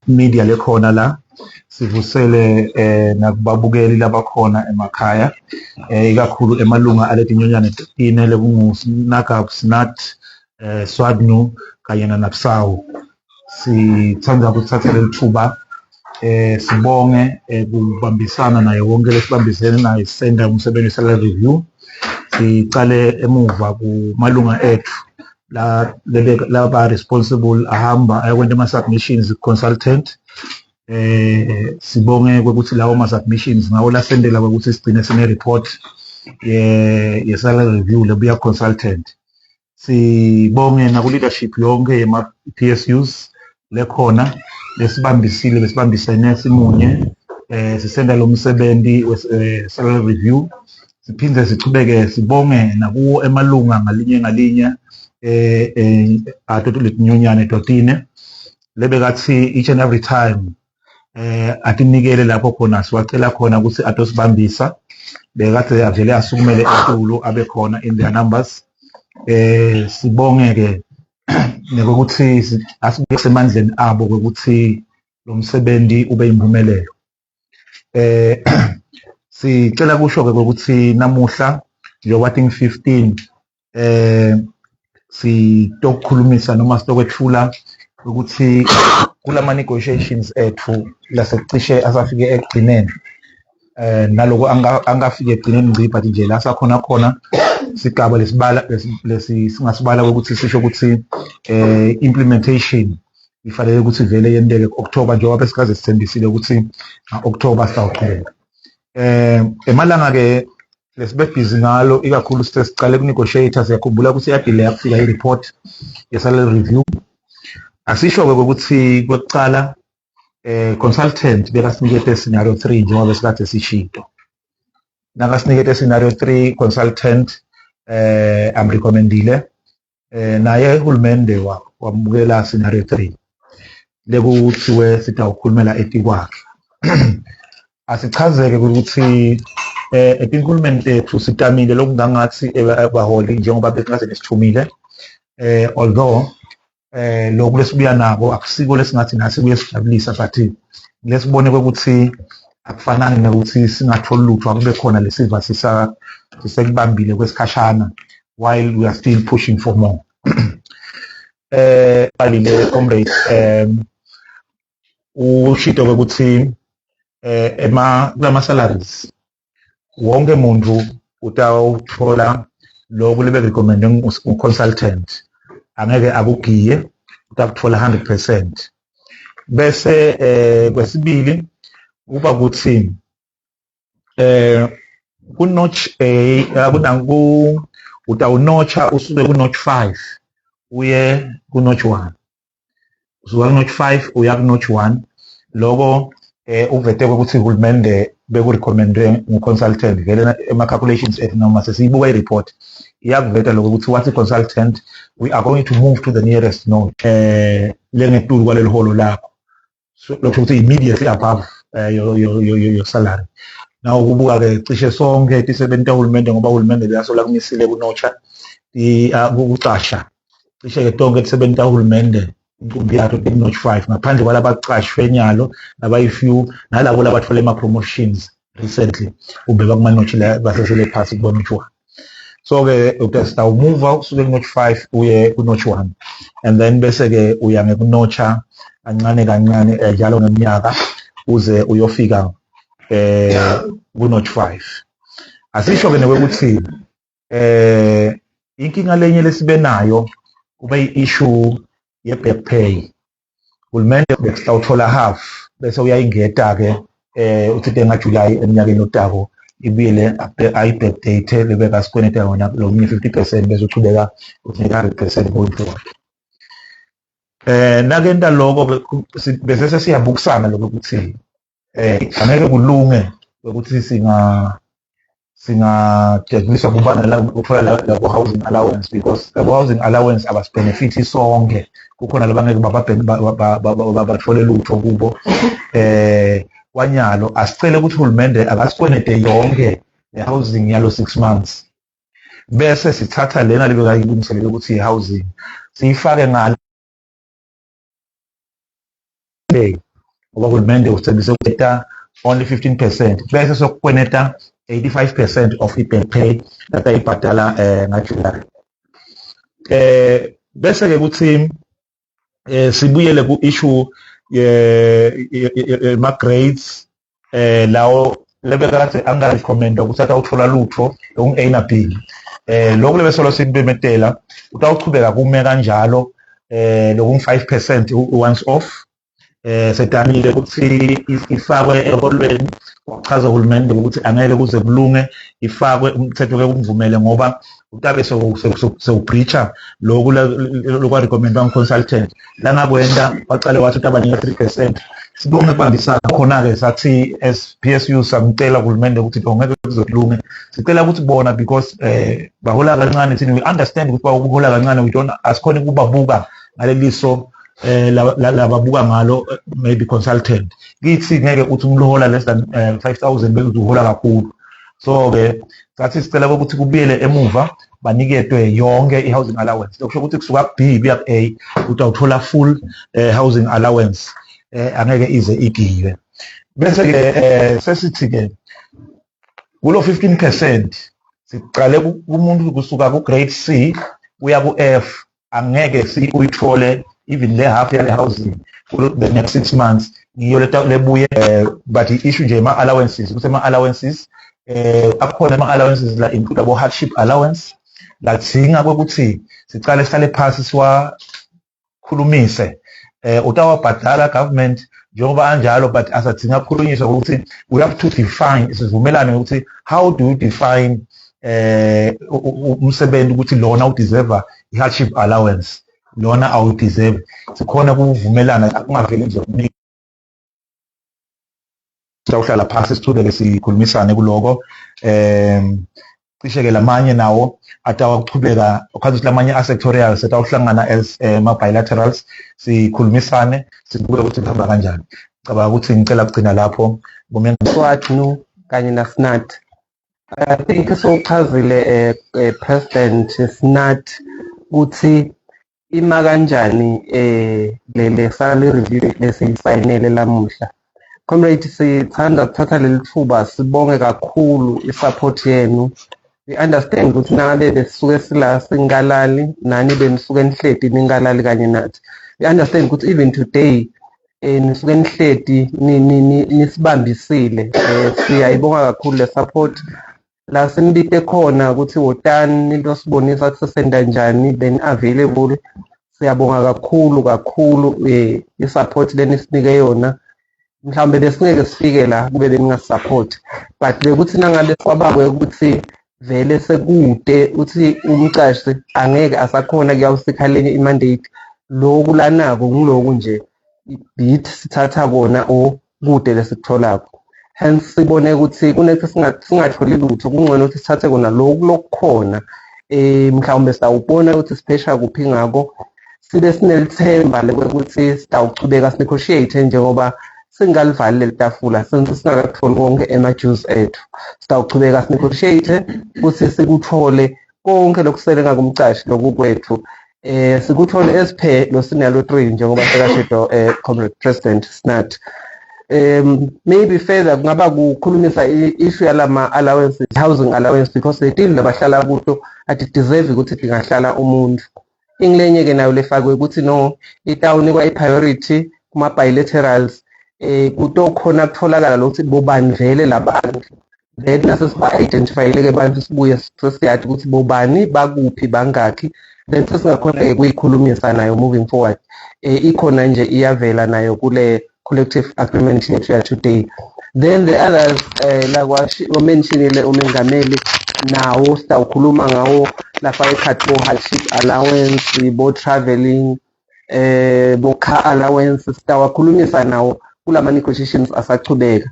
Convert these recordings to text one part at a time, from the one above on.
Media lekhona la, sivusele nakubabukeli labakhona emakhaya, ikakhulu emalunga aletinyonyane tine lekungu-SNAGAP, SNAT, SWADNU kanye na-NAPSAWU. Sithanda ukuthatha leli thuba sibonge kubambisana naye wonke lesibambisene naye sisenda umsebenzi we-salary review. Sicale emuva kumalunga ethu la laba responsible ahamba ayokwenta ama-submissions consultant. Sibonge ukuthi lawo ma-submissions ngawo lasendela ukuthi sigcine sine report ye salary review lebuya consultant. Sibonge naku leadership yonke yema PSUs lekhona lesibambisile, besibambisene simunye sisenda lo msebenzi we salary review. Siphinde sichubeke sibonge nakuwo emalunga ngalinye ngalinye ato letinyonyane totine lebekathi each and every time atinikele lapho khona siwacela khona ukuthi atosibambisa, bekade avele asukumele etulu abe khona in their numbers. Sibonge ke nekuthi asibe semandleni abo ukuthi lo msebenzi ube impumelelo. Sicela kusho ke ukuthi namuhla njengoba ting 15 sitokukhulumisa noma sitokwethula ukuthi kulama negotiations ethu lasecishe asafike ekugcineni, naloko angafike ekugcineni ngci, but nje la sakhona khona sigaba lesibala lesi singasibala ukuthi sisho ukuthi implementation ifanele ukuthi vele yenteke October, njengoba besikaze sithembisile ukuthi October sitawuqhubeka. Emalanga ke lesibe busy ngalo ikakhulu sesicale ku negotiate. Siyakhumbula ukuthi iya-delay kufika i-report ye-salary review. Asisho ke ukuthi kwekucala consultant bekasinikete scenario 3, njengoba besikade sishito. Nakasinikete scenario 3 consultant, amrecommendile, naye uhulumende wamukela scenario 3 lekuthiwe sitawukhulumela etikwakhe. Asichazeke ukuthi etinkhulumeni tethu sitamile lokungangathi baholi njengoba besingaze nesithumile, although lokhu lesibuya nako akusiko lesingathi nathi kuyesijabulisa, but lesibone ukuthi akufanani nokuthi singatholi lutho, akube khona lesiva sisekubambile kwesikhashana while we are still pushing for more. Balile comrade, ushito ukuthi ema kulama salaries wonke umuntu utawuthola lokhu lebe recommend consultant, angeke akugiye, utakuthola 100%. Bese kwesibili kuba ukuthi ku notch A kunangu utawunotcha usuke ku notch 5 uye ku notch 1, usuka ku notch 5 uya ku notch 1. Loko uvete ukuthi uhulumende bekurecommendwe ngu-consultant vele ema calculations ethu noma sesiyibuka i-report iyakuveta lokho ukuthi wathi consultant, we are going to move to the nearest notch lengetulu kwaleli holo lakho. So lokho ukuthi immediately above your salary. Now kubuka ke cishe sonke tisebenti tahulumende, ngoba uhulumende beyasola kumisile kunotcha ukucasha, cishe ke tonke tisebenti tahulumende inkumbi yato notch 5, ngaphandle kwalabacashwe nyalo labayi-few nalabo labathole ama-promotions recently kumbe bakuma-notch la basesele phasi kubo-notch 1. So ke sitawumuva usuke ku-notch 5 uye ku-notch 1 and then bese ke uya ngekunotcha kancane kancane njalo ngeminyaka uze uyofika ku-notch 5. Asisho ke nekuthi inkinga lenye lesibe nayo kube i-issue ye-back pay. Hulumende bekusitawuthola half bese uyayingeta ke uthi ngaJuly eminyakeni otako ibuyele ayi-backdate lebeka sikweneta yona lo munye 50%, bese uchubeka unika 100% going forward. Nakenta lokho bese sesiyabukisana lokho ukuthi angeke kulunge ukuthi singajabuliswa kubana la ukuthola labo housing allowance, because labo housing allowance abasibenefit sonke, kukhona labangeke bathole lutho kubo. Kwanyalo asicele ukuthi uhulumende akasikwenete yonke le housing yalo 6 months, bese sithatha lena lebekayilungiselele ukuthi i-housing siyifake ngale. Ngoba uhulumende uthembise ukuteta only 15% bese sokukweneta 85% of i-back pay latayibhadala ngaJuly. Bese ke kuthi sibuyele ku issue ye ma grades lawo lebekade angarecommenda ukuthi atawuthola lutho loku A na B. Lokhu lebesolo simbemetela utawuchubeka kume kanjalo, loku 5% once off. Setamile ukuthi ifakwe eholweni, wachaza uhulumende ukuthi angeke kuze kulunge ifakwe umthetho ke kumvumele, ngoba utabe sewubreacha lokhu lokwa recommendwa consultant langakwenda. Wacale wathi utabanika 3%. Sibonge kubambisana khona-ke. Sathi as PSU samcela uhulumende ukuthi ngeke kuze kulunge, sicela ukuthi bona, because bahola kancane, thina we understand ukuthi bahola kancane, we don't, asikhoni ukubabuka ngaleliso lababuka ngalo maybe consultant. Kithi ngeke uthi umuntu uhola less than 5000 bese uhola kakhulu. So ke sathi sicela ukuthi kubuyele emuva, baniketwe yonke i-housing allowance. Lokusho ukuthi kusuka ku-B kuya ku-A utawuthola full housing allowance, angeke ize igiwe. Bese ke sesithi ke kulo 15% siqale kumuntu kusuka ku grade C kuya ku F, angeke si uyithole even le half yale housing kulo the next 6 months, ngiyo lebuye. But i-issue nje ama allowances, ukuthi ama allowances akhona, ama allowances la include abo hardship allowance, ladzinga ukuthi sicale sihlale phasi siwakhulumise. Utawabhadala government njengoba anjalo, but asadzinga kukhulunyiswa ukuthi we have to define, sivumelane ukuthi how do you define umsebenzi ukuthi lona udeserve i-hardship allowance, lona awudeserve. Sikhona ukuvumelana, kungaveli nje kunike. Sitawuhlala phasi sichubeke sikhulumisane kuloko. Cishe ke lamanye nawo atawuchubeka ukhathi ukuthi lamanye a-sectorial setawuhlangana as ma-bilaterals, sikhulumisane, sibuke ukuthi kuhamba kanjani. Ngicabanga ukuthi ngicela kugcina lapho. SWATNU kanye naSNAT. I think sowuchazile President SNAT ukuthi ima kanjani le salary review lesiyisayinele lamuhla. Comrade, sithanda ukuthatha leli thuba sibonge kakhulu i-support yenu. We understand ukuthi nangabe besisuke sila singalali, nani benisuke nihleti ningalali kanye nathi. We understand ukuthi even today nisuke nihleti nisibambisile. Siyayibonga kakhulu le support. La sinibite khona ukuthi wotani nitosibonisa ukuthi sesenda njani, then available. Siyabonga kakhulu kakhulu i-support lenisinike yona. Mhlawumbe besingeke sifike la kube beningasupport, but bekuthi nangabe kwabakwe ukuthi vele sekude uthi umcashi angeke asakhona kuyawusikha lenye i-mandate, loku lanako ngiloku nje bit sithatha kona o kude lesikutholako. Hence sibone ukuthi kunethi singatholi lutho, kungcono ukuthi sithathe kona loku lokukhona. Mhlawumbe sitawubona ukuthi siphesha kuphi ngako, sibe sinelithemba lokuthi sitawuchubeka sinegotiate njengoba singalivali leli tafula since singakakutholi konke ema-dues ethu. Sitawuchubeka sinegotiate ukuthi sikuthole konke lokusele ngakumcashi loku kwethu, sikuthole esiphe lo sinalo 3 njengoba sekashido Comrade President SNAT. Maybe further kungaba kukhulumisa i-issue yalama allowances, housing allowance, because le tindlu labahlala kuto ati-deserve ukuthi tingahlala umuntu. Ingilenye ke nayo lefakwe ukuthi no itawunikwa i-priority kuma bilaterals, kutokhona kutholakala lokuthi bobani vele labantu, then nase siba-identifyile-ke bantu, sibuye sesiyazi ukuthi bobani, bakuphi, bangakhi, then sesingakhona-ke kuyikhulumisa nayo moving forward. Ikhona nje iyavela nayo kule collective agreement yethu ya today. Then the others la kwamentionile umengameli nawo sitawukhuluma ngawo, lafaka ekhathi bo-hardship allowance, bo-travelling, bo-car allowance, sitawakhulumisa nawo kulama negotiations asachubeka,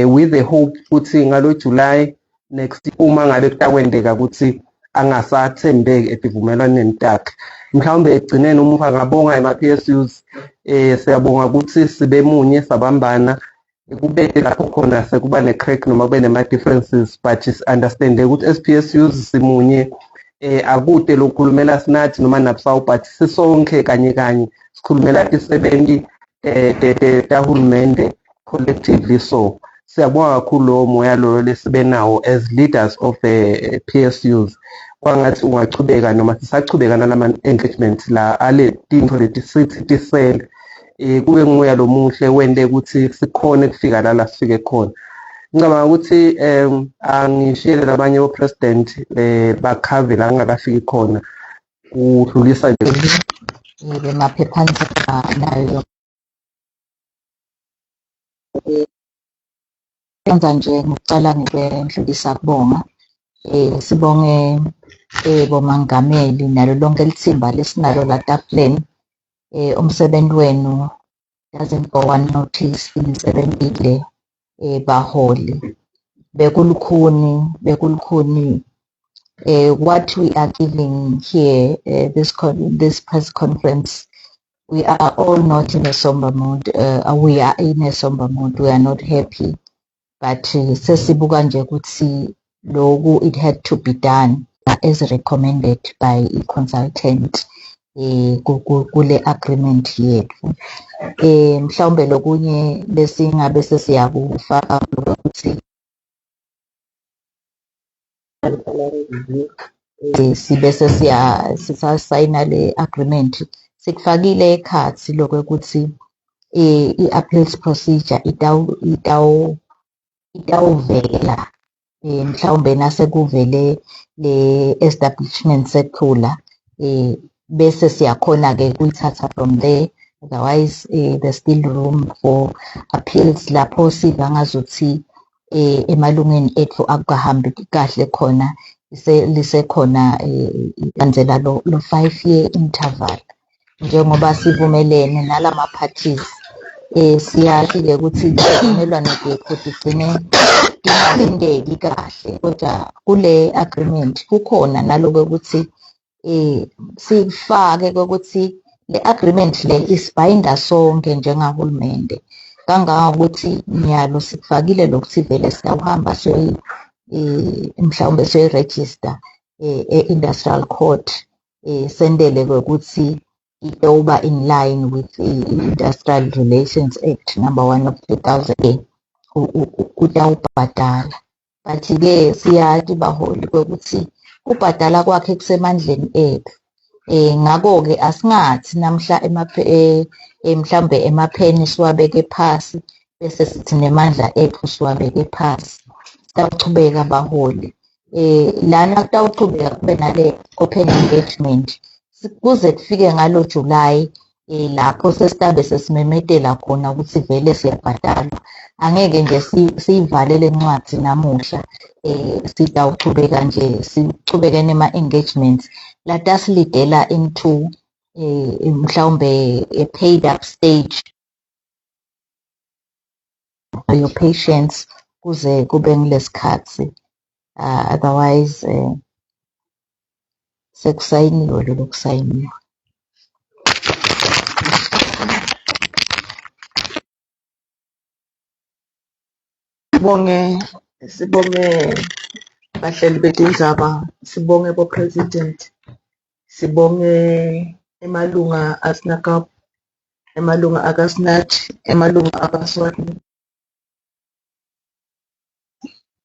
with the hope ukuthi ngalo July next, uma ngabe kutakwendeka ukuthi angasathembeki etivumelwaneni takhe. Mhlawumbe ekugcineni umuva angabonga ema-PSUs. Siyabonga ukuthi sibe munye, sabambana kubeke lapho khona sekuba ne-crack noma kube nema-differences, but understand ukuthi as PSUs simunye. Akude lokukhulumela sinathi noma NAPSAWU, but sisonke kanye kanye sikhulumela tisebenti. Tahulumende collectively. So siyabonga kakhulu lowo moya loyo lesibe nawo as leaders of the PSUs. Kwangathi ungachubeka noma sisachubeka nalama engagements la ale tintfo leti sithi tisele, kube ngumoya lomuhle wente ukuthi sikhone kufika la sifike khona. Ngicabanga ukuthi angishiyele labanye bo-president bakhave la ngingakafiki khona kudlulisa nje. Bemaphephandaba nayo yenza nje ngokucala ngidlulisa kubonga, sibonge bomangameli nalo lonke litsimba lesinalo la tafuleni. Umsebenzi wenu doesn't go unnoticed, nisebentile baholi. Bekulukhuni, bekulukhuni. What we are giving here, this press conference, we are all not in a somber mood. We are in a somber mood. We are not happy. But sesibuka nje ukuthi loku it had to be done as recommended by a consultant kule agreement yethu. Mhlawumbe lokunye lesingabe sesiyakufaka ukuthi sibe sesiya sisasayina le agreement, sikufakile ekhatsi lokwekuthi i-appeals procedure itawu itawuvela mhlawumbe nasekuvele le establishment circular, bese siyakhona ke kuyithatha from there. Otherwise, there's still room for appeals lapho siva ngazuthi emalungeni ethu akukahambi kahle khona, lisekhona landzela lo 5 year interval njengoba sivumelene nalama parties. Siyazi-ke ukuthi isivumelwano tethu tigcine tingenteki kahle, kodwa kule agreement kukhona naloko ukuthi sifake ukuthi le agreement le isibhayinda sonke njengahulumende, kangangokuthi nyalo sikufakile lokuthi vele siyawuhamba siyoyi mhlawumbe siyoyi-register e-industrial court, sendele kwekuthi itoba in line with i-Industrial Relations Act number 1 of 2000 utawubhadala. But-ke siyati baholi kwekuthi kubhadala kwakhe kusemandleni ethu. Ngakho-ke asingathi namhla mhlambe emapheni siwabeke phasi bese sithi nemandla ethu siwabeke phasi. Sitawuchubeka baholi. Lana kutawuchubeka kube nale open engagement kuze kufike ngalo July, lapho sesitabe sesimemetela khona ukuthi vele siyabhadalwa. Angeke nje siyivale le ncwadi namuhla, sitawuchubeka nje sichubeke nema-engagements latasilidela into mhlawumbe a paid up stage. Your patience kuze kube ngilesikhathi, otherwise sekusayiniwe lolo kusayiniwe. Sibonge, sibonge bahleli betindzaba, sibonge bo president, sibonge emalunga aSNAGAP, emalunga akaSNAT, emalunga akaSwati.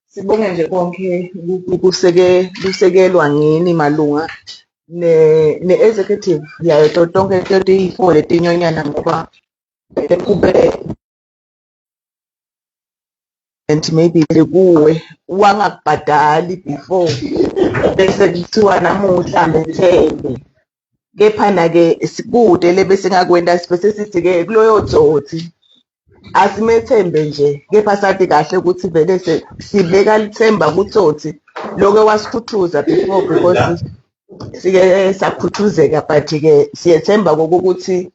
Sibonge nje konke kusekelwa ngini malunga ne-executive yayo tonke 34 letinyonyana, ngoba vele kube and maybe kuwe wangakubhadali before bese kuthiwa namuhla methembe. Kepha-na-ke sikude le besingakwenta, bese sithi-ke kuloyo tsotsi asimethembe nje, kepha sathi kahle ukuthi vele sibeka lithemba kutsotsi loke wasikhuthuza before, because sike sakhuthuzeka. But-ke siyethemba kokuthi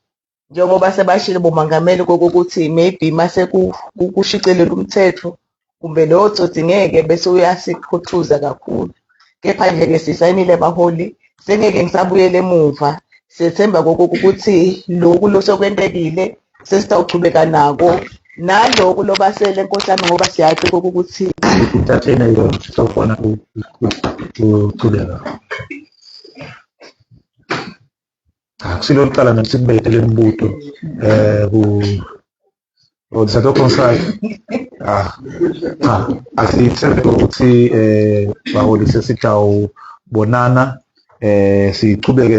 njengoba sebashilo bomangameli kokuthi maybe mase kushicilelwe umthetho kumbe lowo tsotsi ngeke bese uyasikhuthuza kakhulu. Kepha nje-ke sisayinile baholi, sengeke ngisabuyela emuva. Siyethemba ukuthi lokhu losokwentekile sesitawuchubeka nako naloku lobasele, nkosi yami, ngoba siyazi ukuthi Uthathene yona sawubona ukuchubeka. Cha, kusilo licala nekusibete lembuto ku Odisatho Consult. Ah, cha, asithembe ukuthi baholi sesitawubonana, sichubeke.